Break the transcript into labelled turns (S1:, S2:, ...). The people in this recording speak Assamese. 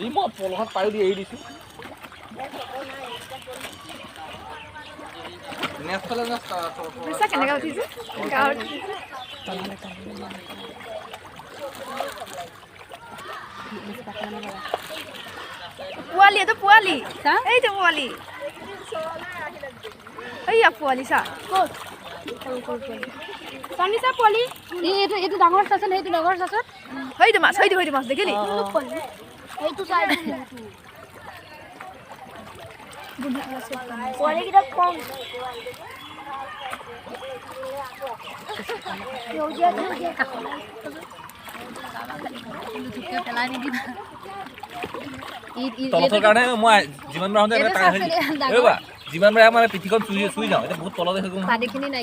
S1: এই মই পলহত পাৰি দি এৰি দিছোঁ।
S2: কেনেকৈ উঠিছে? গাঁৱত পোৱালি, এইটো পোৱালি, এইটো পোৱালি, এইয়া পোৱালি। চা
S3: চা পোৱালি, এইটো এইটো ডাঙৰ চাচোন, সেইটো ডাঙৰ চাচোন।
S2: সেইটো মাছ, সেইটো সেইটো মাছ দেখিলি?
S3: সেইটো চাই পোৱালিকেইটা কম।
S1: তলত কাৰণে মই যিমান বাৰ, যিমান বাৰ মানে পিঠিখন চুই চুই যাওঁ, এতিয়া বহুত তলত হৈ গ'ল।
S3: পানীখিনি।